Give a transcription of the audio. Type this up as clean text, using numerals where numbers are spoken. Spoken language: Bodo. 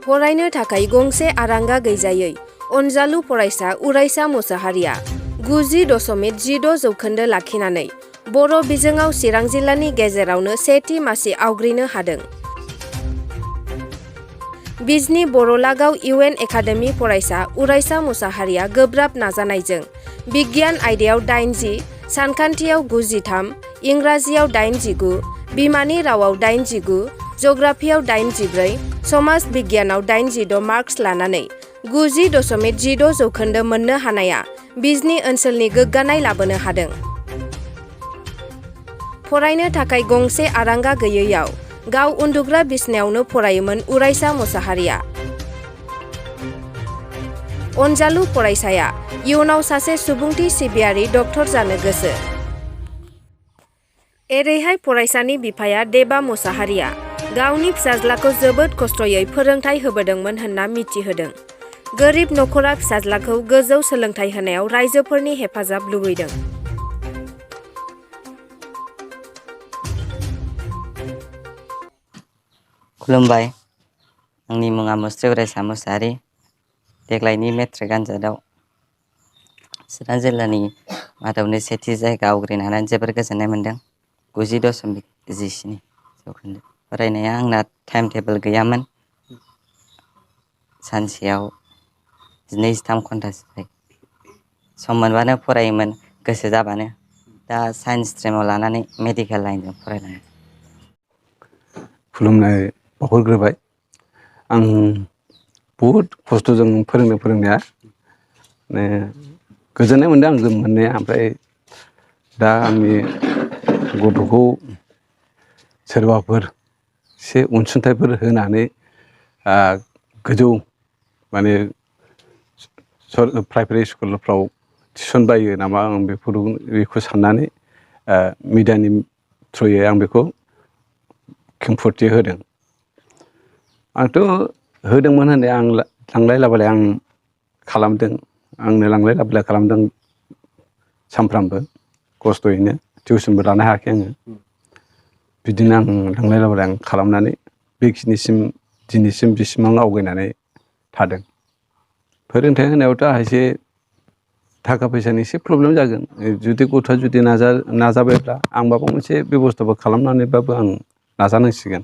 फरायनो थाखाय गंसे आरांगा गैजायै अनजालु फरायसा उरायसा मोसाहारिया 90.6 जौखोन्दो लाखिनानै बर' बिजोङाव चिरां जिल्लानि गेजेरावनो सेथि मासि आवग्रिनो हादों। बिजनी बर'लागाव इउएन एकाडेमी फरायसा उरायसा मोसाहारिया गोब्राब नाजानायजों बिगियान आयदायाव 80, सानखान्थियाव 93, इंराजियाव 89, बिमानि रावाव 89, जग्राफियाव 84, समाज बिगियानाव 86 मार्क्स लानानै 90.6 जौखोन्दो मोननो हानाया बिजनी ओनसोलनि गोग्गानाय लाबोनो हादों। फरायनो थाखाय गंसे आरांगा गैयैयाव गाव उन्दुग्रा बिसनायावनो फरायोमोन उरायसा मोसाहारिया। अनजालु फरायसाया इयुनाव सासे सुबुंथि सिबियारि डक्टर जानो गोसो। एरैहाय फरायसानि बिफाया देबा मोसाहारिया गावनि फिसाज्लाखौ जोबोद खस्थयै फोरोंथाइ होबोदोंमोन होनना मिथिहोदों। गोरिब नखरा फिसाज्लाखौ गोजौ सोलोंथाइ होनायाव रायजोफोरनि हेफाजाब लुबैदों। खुलुमबाय, आंनि मुङा मुस्रि उरायसा मोसाहारि। देग्लायनि मेट्रिक आनजादाव चिरां जिल्लानि मादावनो सेथि जायगा आवग्रिनानै जोबोर गोजोननाय मोन्दों। 90.17 जौखोन्दो। फरायनाया आंना टाइम टेबोल गैयामोन। सानसेयाव 12-13 घन्टासो सम मोनबानो फरायोमोन, गोसो जाबानो। दा साइन्स स्ट्रिमाव लानानै मेडिकेल लाइनजों फरायलाङो। खुलुमनाय बावहरग्रोबाय। आं बहुद खस्थ'जों फोरोंनाया गोजोननाय मोन्दों आं मोननाया। ओमफ्राय दा आंनि गथ'खौ सोरबाफोर एसे अनसुंथाइफोर होनानै गोजौ माने प्राइभेट स्कुलफ्राव थिसनबायो नामा, आं बेखौ साननानै मिडियानि थ्रुयै आं बेखौ खेंफोरथि होदों। आंथ' होदोंमोन होननाय आं लांलाय लाबोलाय आं खालामदों। आंनो लांलाय लाबोलाय खालामदों सानफ्रामबो खस्थ'यैनो। टिउसनबो लानो हायाखै आङो। बिदिनो आं लांलाय लाबोलाय आं खालामनानै बेखिनिसिम दिनैसिम बिसिबां आवगायनानै थादों। फोरोंथाइ होनायावथ' आंहा एसे थाखा फैसानि एसे प्रब्लेम जागोन। जुदि गथ'आ जुदि नाजाबायब्ला आं माबा मोनसे बेब'स्थाबो खालामनानैबाबो आं नाजानांसिगोन।